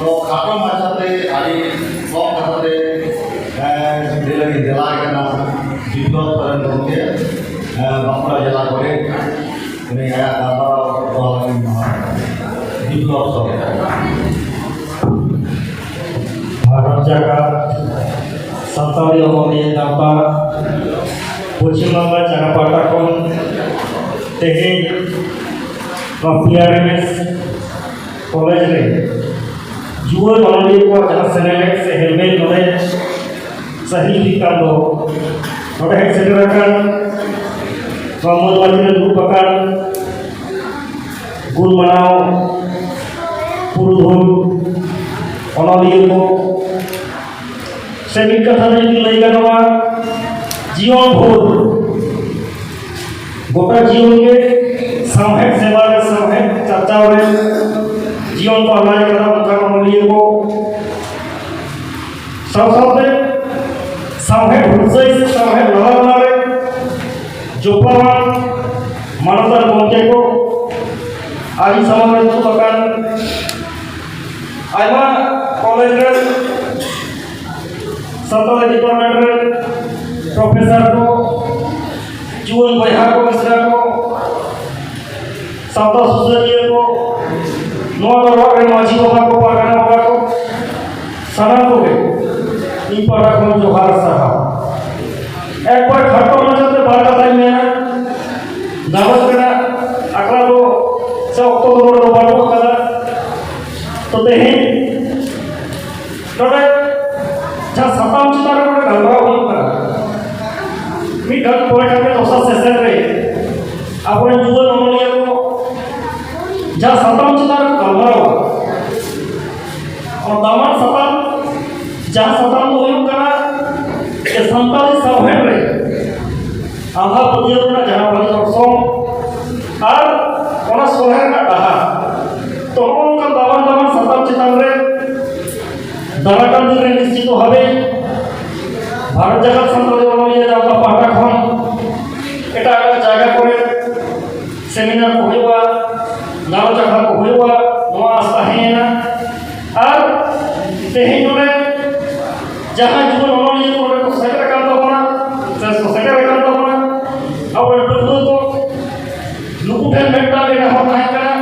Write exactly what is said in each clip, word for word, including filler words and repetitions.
ᱛᱚ, ᱠᱷᱟᱴᱚ ᱢᱟᱪᱷᱟᱛᱮ ᱟᱹᱰᱤ ᱠᱚᱢ ᱠᱟᱛᱷᱟ ᱛᱮ, ᱮᱸ, ᱞᱟᱹᱭ ᱞᱟᱹᱜᱤᱫ ᱫᱮᱞᱟ ᱟᱠᱟᱱᱟ ᱵᱤᱯᱞᱚᱵ ᱥᱚᱨᱮᱱ ᱜᱚᱢᱠᱮ, ᱮᱸ, ᱵᱟᱸᱠᱩᱲᱟ ᱡᱮᱞᱟ ᱠᱚᱞᱮᱡᱽ᱾ ᱩᱱᱤ ᱟᱭᱟᱜ ᱜᱟᱞᱢᱟᱨᱟᱣ ᱫᱚᱦᱚ ᱞᱟᱹᱜᱤᱫ ᱱᱚᱣᱟ ᱵᱤᱯᱞᱚᱵ ᱥᱚᱨᱮᱱ᱾ ᱵᱷᱟᱨᱚᱛ ᱡᱟᱠᱟᱛ ᱥᱟᱱᱛᱟᱲᱤ ᱚᱱᱚᱞᱤᱭᱟᱹ ᱜᱟᱶᱛᱟ ᱯᱚᱪᱷᱤᱢ ᱵᱟᱝᱞᱟ ᱪᱟᱸᱜᱟ ᱯᱟᱦᱴᱟ ᱠᱷᱚᱱ ᱛᱮᱦᱮᱧ ᱱᱚᱣᱟ P R M S college ᱨᱮ ᱡᱩᱣᱟᱹᱱ ᱚᱱᱚᱞᱤᱭᱟᱹ ᱠᱚᱣᱟᱜ ᱡᱟᱦᱟᱸ ᱥᱮᱱᱮᱞᱮᱫ ᱥᱮ ᱦᱮᱞᱢᱮᱞ ᱱᱚᱰᱮ ᱥᱟᱹᱦᱤ ᱤᱫᱤᱜ ᱠᱟᱱ ᱫᱚ, ᱱᱚᱰᱮ ᱦᱮᱡ ᱥᱮᱴᱮᱨ ᱟᱠᱟᱱ ᱱᱚᱣᱟ ᱢᱟᱹᱱ ᱢᱟᱹᱪᱤ ᱨᱮ ᱫᱩᱲᱩᱵ ᱟᱠᱟᱱ ᱜᱩᱱ ᱢᱟᱱᱟᱣ ᱯᱩᱨᱩᱫᱷᱩᱞ ᱚᱱᱚᱞᱤᱭᱟᱹ ᱠᱚ, ᱥᱮ ᱢᱤᱫ ᱠᱟᱛᱷᱟ ᱛᱮ ᱡᱩᱫᱤ ᱞᱟᱹᱭ ᱜᱟᱱᱚᱜᱼᱟ, ᱡᱤᱭᱚᱱ ᱵᱷᱳᱨ ᱜᱚᱴᱟ ᱡᱤᱭᱚᱱ ᱜᱮ ᱥᱟᱶᱦᱮᱫ ᱥᱮᱵᱟ ᱨᱮ, ᱥᱟᱶᱦᱮᱫ ᱪᱟᱨᱪᱟᱣ ᱨᱮ ᱡᱤᱭᱚᱱ ᱠᱚ ᱟᱞᱟᱭ ᱠᱟᱫᱟ ᱚᱱᱠᱟᱱ ᱚᱱᱚᱞᱤᱭᱟᱹ ᱠᱚ᱾ ᱥᱟᱶ ᱥᱟᱶᱛᱮ ᱥᱟᱶᱦᱮᱫ ᱦᱩᱞᱥᱟᱹᱭ ᱥᱮ ᱥᱟᱶᱦᱮᱫ ᱞᱟᱦᱟ ᱨᱮ ᱡᱚᱯᱲᱟᱣᱟᱱ ᱢᱟᱱᱚᱛᱟᱱ ᱜᱚᱢᱠᱮ ᱠᱚ, ᱟᱹᱰᱤ ᱥᱟᱢᱟᱝ ᱨᱮ ᱫᱩᱲᱩᱵ ᱟᱠᱟᱱ ᱟᱭᱢᱟ ᱠᱚᱞᱮᱡᱽ ᱨᱮᱱ ᱥᱟᱱᱛᱟᱲᱤ ᱰᱤᱯᱟᱨᱴᱢᱮᱱᱴ ᱨᱮᱱ ᱯᱨᱚᱯᱷᱮᱥᱚᱨ ᱠᱚ, ᱡᱩᱣᱟᱹᱱ ᱵᱚᱭᱦᱟ ᱠᱚ, ᱢᱤᱥᱨᱟ ᱠᱚ, ᱥᱟᱶᱛᱟ ᱥᱩᱥᱟᱹᱨᱤᱭᱟᱹ ᱠᱚ, ᱱᱚᱣᱟ ᱫᱚ ᱨᱚᱲ ᱨᱮᱱ ᱢᱟᱹᱡᱷᱤ ᱵᱟᱵᱟ ᱠᱚ, ᱯᱟᱨᱜᱟᱱᱟ ᱵᱟᱵᱟ ᱠᱚ, ᱥᱟᱱᱟᱢ ᱠᱚᱜᱮ ᱤᱧ ᱯᱟᱦᱴᱟ ᱠᱷᱚᱱ ᱡᱚᱦᱟᱨ ᱥᱟᱨᱦᱟᱣ᱾ ᱮᱠᱵᱟᱨ ᱠᱷᱟᱴᱚ ᱢᱟᱪᱷᱟᱛᱮ ᱵᱟᱨ ᱠᱟᱛᱷᱟᱧ ᱢᱮᱱᱟ, ᱜᱟᱞᱚᱪ ᱨᱮᱱᱟᱜ ᱟᱠᱷᱲᱟ ᱫᱚ ᱥᱮ ᱚᱠᱛᱚ ᱫᱚ ᱱᱚᱰᱮ ᱫᱚ ᱵᱟᱹᱱᱩᱜ ᱟᱠᱟᱫᱟ᱾ ᱛᱚ ᱛᱮᱦᱮᱧ ᱱᱚᱰᱮ ᱡᱟᱦᱟᱸ ᱥᱟᱛᱟᱢ ᱪᱮᱛᱟᱱ ᱨᱮ ᱱᱚᱰᱮ ᱜᱟᱞᱢᱟᱨᱟᱣ ᱦᱩᱭᱩᱜ ᱠᱟᱱᱟ, ᱢᱤᱫ ᱜᱷᱟᱹᱲᱤᱡ ᱯᱚᱨᱮ ᱠᱷᱟᱱ ᱜᱮ ᱫᱚᱥᱟᱨ ᱥᱮᱥᱚᱱ ᱨᱮ ᱟᱵᱚᱨᱮᱱ ᱡᱩᱣᱟᱹᱱ ᱚᱱᱚᱞᱤᱭᱟᱹ ᱠᱚ ᱡᱟᱦᱟᱸ ᱥᱟᱛᱟᱢ ᱪᱮᱛᱟᱱ ᱨᱮ ᱜᱟᱞᱢᱟᱨᱟᱣ, ᱚᱱᱟ ᱫᱟᱢᱟᱱ ᱥᱟᱛᱟᱢ, ᱡᱟᱦᱟᱸ ᱥᱟᱛᱟᱢ ᱫᱚ ᱦᱩᱭᱩᱜ ᱠᱟᱱᱟ ᱡᱮ ᱥᱟᱱᱛᱟᱲᱤ ᱥᱟᱶᱦᱮᱫ ᱨᱮ ᱟᱸᱫᱷᱟ ᱯᱟᱹᱛᱭᱟᱹᱣ ᱨᱮᱱᱟᱜ ᱡᱟᱦᱟᱸ ᱵᱟᱹᱲᱤᱡ ᱚᱨᱥᱚᱝ ᱟᱨ ᱚᱱᱟ ᱥᱚᱞᱦᱮ ᱨᱮᱱᱟᱜ ᱰᱟᱦᱟᱨ᱾ ᱛᱚ, ᱱᱚᱜᱼᱚ ᱱᱚᱝᱠᱟᱱ ᱫᱟᱢᱟᱱ ᱫᱟᱢᱟᱱ ᱥᱟᱛᱟᱢ ᱪᱮᱛᱟᱱ ᱨᱮ ᱫᱟᱨᱟᱭ ᱠᱟᱱ ᱫᱤᱱ ᱨᱮ ᱱᱤᱥᱪᱤᱛᱚ ᱵᱷᱟᱵᱮ ᱵᱷᱟᱨᱚᱛ ᱡᱟᱠᱟᱛ ᱥᱟᱱᱛᱟᱲᱤ ᱚᱱᱚᱞᱤᱭᱟᱹ ᱡᱟᱣᱛᱟ ᱯᱟᱦᱴᱟ ᱠᱷᱚᱱ ᱮᱴᱟᱜ ᱮᱴᱟᱜ ᱡᱟᱭᱜᱟ ᱠᱚᱨᱮ ᱥᱮᱢᱤᱱᱟᱨ ᱠᱚ ᱦᱩᱭᱩᱜᱼᱟ, ᱜᱟᱞᱚᱪ ᱟᱠᱷᱲᱟ ᱠᱚ ᱦᱩᱭᱩᱜᱼᱟ, ᱱᱚᱣᱟ ᱟᱥ ᱛᱟᱦᱮᱸᱭᱮᱱᱟ᱾ ᱟᱨ ᱛᱮᱦᱮᱧ ᱱᱚᱰᱮ ᱡᱟᱦᱟᱸ ᱡᱩᱣᱟᱹᱱ ᱚᱱᱚᱞᱤᱭᱟᱹ ᱠᱚ ᱱᱚᱰᱮ ᱠᱚ ᱥᱮᱴᱮᱨ ᱟᱠᱟᱱ ᱛᱟᱵᱚᱱᱟ, ᱥᱮ ᱠᱚ ᱥᱮᱴᱮᱨ ᱟᱠᱟᱱ ᱛᱟᱵᱚᱱᱟ, ᱟᱵᱚᱨᱮᱱ ᱯᱟᱹᱴᱷᱩᱣᱟᱹ ᱠᱚ, ᱱᱩᱠᱩ ᱴᱷᱮᱱ ᱢᱤᱫᱴᱟᱝ ᱜᱮ ᱱᱮᱦᱚᱨ ᱛᱟᱦᱮᱸ ᱠᱟᱱᱟ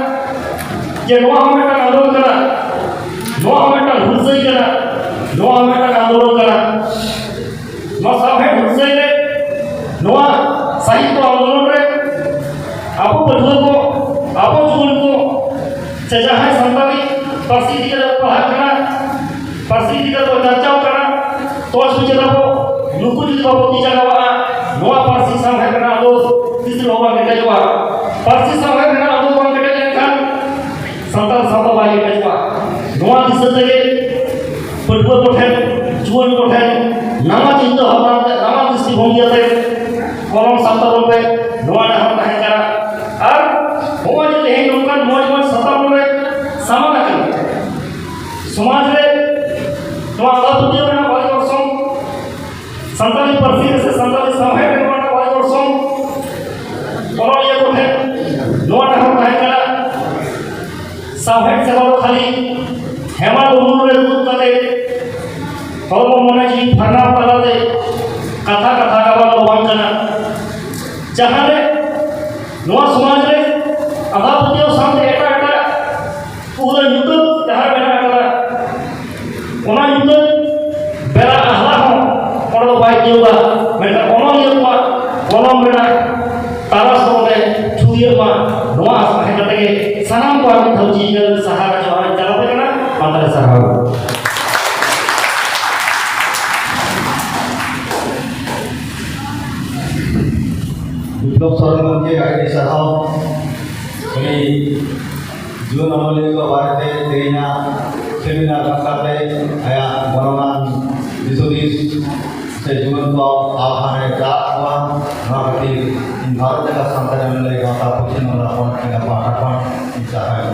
ᱡᱮ ᱱᱚᱣᱟ ᱦᱚᱸ ᱢᱤᱫᱴᱟᱝ ᱟᱸᱫᱳᱲ ᱠᱟᱱᱟ, ᱱᱚᱣᱟ ᱦᱚᱸ ᱢᱤᱫᱴᱟᱝ ᱦᱩᱞᱥᱟᱹᱭ ᱠᱟᱱᱟ, ᱱᱚᱣᱟ ᱦᱚᱸ ᱢᱤᱫᱴᱟᱝ ᱟᱸᱫᱳᱲᱚᱱ ᱠᱟᱱᱟ᱾ ᱱᱚᱣᱟ ᱥᱟᱶᱦᱮᱫ ᱦᱩᱞᱥᱟᱹᱭ ᱨᱮ, ᱱᱚᱣᱟ ᱥᱟᱦᱤᱛᱛᱚ ᱟᱱᱫᱳᱞᱚᱱ ᱨᱮ ᱟᱵᱚ ᱯᱟᱹᱴᱷᱩᱣᱟᱹ ᱠᱚ, ᱟᱵᱚ ᱡᱩᱣᱟᱹᱱ ᱠᱚ, ᱥᱮ ᱡᱟᱦᱟᱸᱭ ᱥᱟᱱᱛᱟᱲᱤ ᱯᱟᱹᱨᱥᱤ ᱤᱫᱤ ᱠᱟᱛᱮ ᱠᱚ ᱯᱟᱲᱦᱟᱜ ᱠᱟᱱᱟ, ᱯᱟᱹᱨᱥᱤ ᱤᱫᱤ ᱠᱟᱛᱮ ᱠᱚ ᱪᱟᱨᱪᱟᱣ ᱠᱟᱱᱟ, ᱛᱚᱡᱽ ᱵᱤᱪᱟᱹᱨ ᱟᱵᱚ, ᱱᱩᱠᱩ ᱡᱩᱫᱤ ᱵᱟᱵᱚ ᱛᱤ ᱡᱟᱸᱜᱟᱣᱟᱜᱼᱟ, ᱱᱚᱣᱟ ᱯᱟᱹᱨᱥᱤ ᱥᱟᱶᱦᱮᱫ ᱨᱮᱱᱟᱜ ᱫᱚ ᱛᱤᱥ ᱨᱮᱦᱚᱸ ᱵᱟᱝ ᱠᱮᱴᱮᱡᱚᱜᱼᱟ᱾ ᱯᱟᱹᱨᱥᱤ ᱥᱟᱶᱦᱮᱫ ᱨᱮᱱᱟᱜ ᱫᱚ ᱵᱟᱝ ᱠᱮᱴᱮᱡ ᱞᱮᱱᱠᱷᱟᱱ ᱥᱟᱱᱛᱟᱲ ᱥᱟᱶᱛᱟ ᱵᱟᱭ ᱠᱮᱴᱮᱡᱚᱜᱼᱟ᱾ ᱱᱚᱣᱟ ᱫᱤᱥᱟᱹ ᱛᱮᱜᱮ ᱯᱟᱹᱴᱷᱩᱣᱟᱹ ᱠᱚᱴᱷᱮᱱ, ᱡᱩᱣᱟᱹᱱ ᱠᱚᱴᱷᱮᱱ ᱱᱟᱣᱟ ᱪᱤᱱᱛᱟᱹ ᱵᱷᱟᱵᱽᱱᱟ ᱟᱛᱮ, ᱱᱟᱣᱟ ᱫᱨᱤᱥᱴᱤ ᱵᱷᱚᱝᱜᱤ ᱟᱛᱮ ᱠᱚᱞᱚᱢ ᱥᱟᱵ ᱛᱟᱵᱚᱱ ᱯᱮ, ᱱᱚᱣᱟ ᱱᱮᱦᱚᱨ ᱛᱟᱦᱮᱸ ᱠᱟᱱᱟ᱾ ᱟᱨ ᱱᱚᱜᱼᱚᱭ ᱡᱮ ᱛᱮᱦᱮᱧ ᱱᱚᱝᱠᱟᱱ ᱢᱚᱡᱽ ᱢᱚᱡᱽ ᱥᱟᱛᱟᱢ ᱱᱚᱰᱮ ᱥᱟᱢᱟᱝ ᱟᱠᱟᱱᱟ, ᱥᱚᱢᱟᱡᱽ ᱨᱮ ᱱᱚᱣᱟ ᱟᱸᱫᱷᱟ ᱯᱟᱹᱛᱭᱟᱹᱣ ᱨᱮᱱᱟᱜ ᱵᱟᱹᱲᱤᱡ ᱚᱨᱥᱚᱝ, ᱥᱟᱱᱛᱟᱲᱤ ᱯᱟᱹᱨᱥᱤ ᱨᱮ ᱥᱮ ᱥᱟᱱᱛᱟᱲᱤ ᱥᱟᱶᱦᱮᱫ ᱨᱮ ᱱᱚᱣᱟ ᱨᱮᱱᱟᱜ ᱵᱟᱹᱲᱤᱡ ᱚᱨᱥᱚᱝ, ᱚᱱᱚᱞᱤᱭᱟᱹ ᱠᱚᱴᱷᱮᱱ ᱱᱚᱣᱟ ᱱᱮᱦᱚᱨ ᱛᱟᱦᱮᱸ ᱠᱟᱱᱟ, ᱥᱟᱶᱦᱮᱫ ᱥᱮᱵᱟ ᱫᱚ ᱠᱷᱟᱹᱞᱤ ᱦᱮᱢᱟᱞ ᱩᱢᱩᱞ ᱨᱮ ᱫᱩᱲᱩᱵ ᱠᱟᱛᱮ ᱦᱚᱲᱢᱚ ᱢᱚᱱᱮ ᱡᱤᱣᱤ ᱯᱷᱟᱨᱱᱟᱣ ᱛᱟᱞᱟᱛᱮ ᱠᱟᱛᱷᱟ ᱠᱟᱛᱷᱟ ᱜᱟᱵᱟᱱ ᱫᱚ ᱵᱟᱝ ᱠᱟᱱᱟ᱾ ᱡᱟᱦᱟᱸ ᱨᱮ ᱱᱚᱣᱟ ᱥᱚᱢᱟᱡᱽ ᱨᱮ ᱟᱸᱫᱷᱟ ᱯᱟᱹᱛᱭᱟᱹᱣ ᱥᱟᱶᱛᱮ ᱮᱴᱟᱜ ᱮᱴᱟᱜ ᱩᱦᱩᱞ ᱧᱩᱛᱟᱹᱛ ᱡᱟᱦᱟᱸ ᱨᱮ ᱢᱮᱱᱟᱜ ᱟᱠᱟᱫᱟ, ᱚᱱᱟ ᱧᱩᱛᱟᱹᱛ ᱵᱮᱲᱟ ᱟᱦᱞᱟ ᱦᱚᱸ ᱚᱸᱰᱮ ᱫᱚ ᱵᱟᱭ ᱛᱤᱭᱳᱜᱟ, ᱢᱮᱱᱠᱷᱟᱱ ᱚᱱᱚᱞᱤᱭᱟᱹ ᱠᱚᱣᱟᱜ ᱠᱚᱞᱚᱢ ᱨᱮᱱᱟᱜ ᱛᱟᱨᱟᱥ ᱦᱚᱸ ᱚᱸᱰᱮ ᱪᱷᱩᱲᱭᱟᱹᱜ ᱢᱟ, ᱱᱚᱣᱟ ᱟᱥᱟ ᱛᱟᱦᱮᱸ ᱠᱟᱛᱮ ᱜᱮ ᱥᱟᱱᱟᱢ ᱠᱚ ᱟᱨ ᱢᱤᱫ ᱫᱷᱟᱣ ᱡᱤᱣᱤ ᱡᱟᱹᱛᱤ ᱥᱟᱦᱟ ᱨᱮ ᱡᱚᱦᱟᱨ ᱤᱧ ᱪᱟᱞ ᱟᱯᱮ ᱠᱟᱱᱟ᱾ ᱢᱟ ᱛᱟᱦᱞᱮ ᱥᱟᱨᱦᱟᱣ᱾ ᱵᱤᱯᱞᱚᱵ ᱥᱚᱨᱮᱱ ᱜᱚᱢᱠᱮ, ᱟᱹᱰᱤ ᱥᱟᱨᱦᱟᱣ᱾ ᱩᱱᱤ ᱡᱩᱣᱟᱹᱱ ᱚᱱᱚᱞᱤᱭᱟᱹ ᱠᱚ ᱵᱟᱨᱮᱛᱮ ᱛᱮᱦᱮᱧᱟᱜ ᱥᱮᱢᱤᱱᱟᱨ ᱵᱟᱠᱷᱨᱟᱛᱮ ᱟᱭᱟᱜ ᱜᱚᱱᱚᱝᱟᱱ ᱫᱤᱥ ᱦᱩᱫᱤᱥ ᱥᱮ ᱡᱩᱣᱟᱹᱱ ᱠᱚ ᱟᱦᱞᱟ ᱨᱮ ᱪᱟᱞᱟᱜ ᱠᱚᱣᱟ᱾ ᱱᱚᱣᱟ ᱠᱷᱟᱹᱛᱤᱨ ᱤᱧ ᱵᱷᱟᱨᱚᱛ ᱡᱟᱠᱟᱛ ᱥᱟᱱᱛᱟᱲᱤ ᱚᱱᱚᱞᱤᱭᱟᱹ ᱜᱟᱶᱛᱟ ᱯᱚᱪᱷᱤᱢ ᱵᱟᱝᱞᱟ ᱯᱚᱱᱚᱛ ᱠᱮᱸᱫᱽᱨᱟ ᱯᱟᱦᱴᱟ ᱠᱷᱚᱱ ᱤᱧ ᱥᱟᱨᱦᱟᱣ